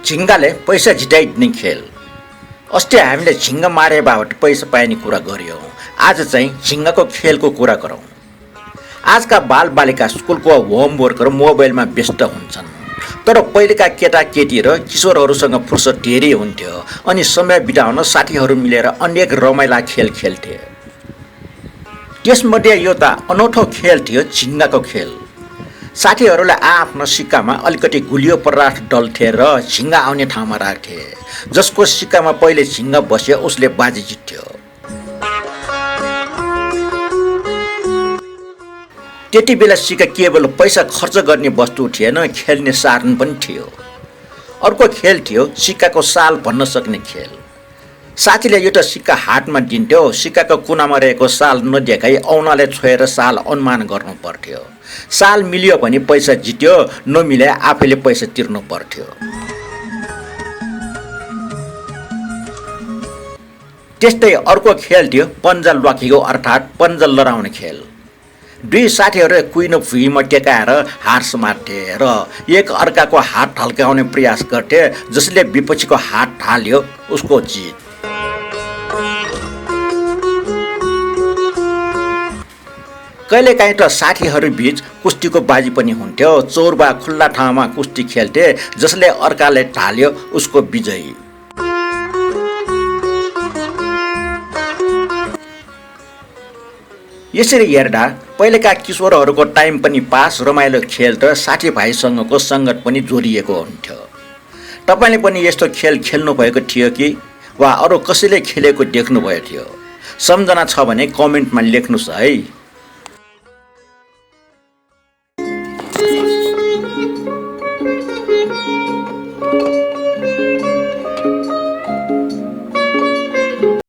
झिङ्गाले पैसा झिटाइदिने खेल। अस्ति हामीले झिङ्गा मारे बाबत पैसा पाइने कुरा गऱ्यौँ। आज चाहिँ झिङ्गाको खेलको कुरा गरौँ। आजका बालबालिका स्कुलको होमवर्क र मोबाइलमा व्यस्त हुन्छन्, तर पहिलेका केटाकेटी र किशोरहरूसँग फुर्सद धेरै हुन्थ्यो अनि समय बिताउन साथीहरू मिलेर अनेक रमाइला खेल खेल्थे। त्यसमध्ये एउटा अनौठो खेल थियो झिङ्गाको खेल। साथीहरूले आफ्नो सिक्कामा अलिकति गुलियो पदार्थ डल्थे र झिङ्गा आउने ठाउँमा राख्थे। जसको सिक्कामा पहिले झिङ्गा बस्यो उसले बाजी जित्थ्यो। त्यति बेला सिक्का केवल पैसा खर्च गर्ने वस्तु थिएन, खेल्ने साधन पनि थियो। अर्को खेल थियो सिक्काको साल भन्न सक्ने खेल। साथीले एउटा सिक्का हातमा दिन्थ्यो, सिक्काको कुनामा रहेको साल नदेखाई औँलाले छोएर साल अनुमान गर्नु पर्थ्यो। साल मिल्यो भने पैसा जित्यो, नमिले आफैले पैसा तिर्नु पर्थ्यो। त्यस्तै अर्को खेल थियो पन्जा लखेको अर्थात् पन्जा लडाउने खेल। दुई साथीहरू कुइनो भुइँमा टेकाएर हात समात्थे र एक अर्काको हात ढल्काउने प्रयास गर्थे। जसले विपक्षीको हात ढाल्यो उसको जित। कहिलेकाहीँ त साथीहरू बीच कुस्तीको बाजी पनि हुन्थ्यो। चौर वा खुल्ला ठाउँमा कुस्ती खेल्थे। जसले अर्काले ढाल्यो उसको विजयी। यसरी हेर्दा पहिलेका किशोरहरूको टाइम पनि पास, रमाइलो खेल र साथीभाइसँगको सङ्गत पनि जोडिएको हुन्थ्यो। तपाईँले पनि यस्तो खेल खेल्नुभएको थियो कि वा अरू कसैले खेलेको देख्नुभएको थियो? सम्झना छ भने कमेन्टमा लेख्नुहोस् है। Thank you.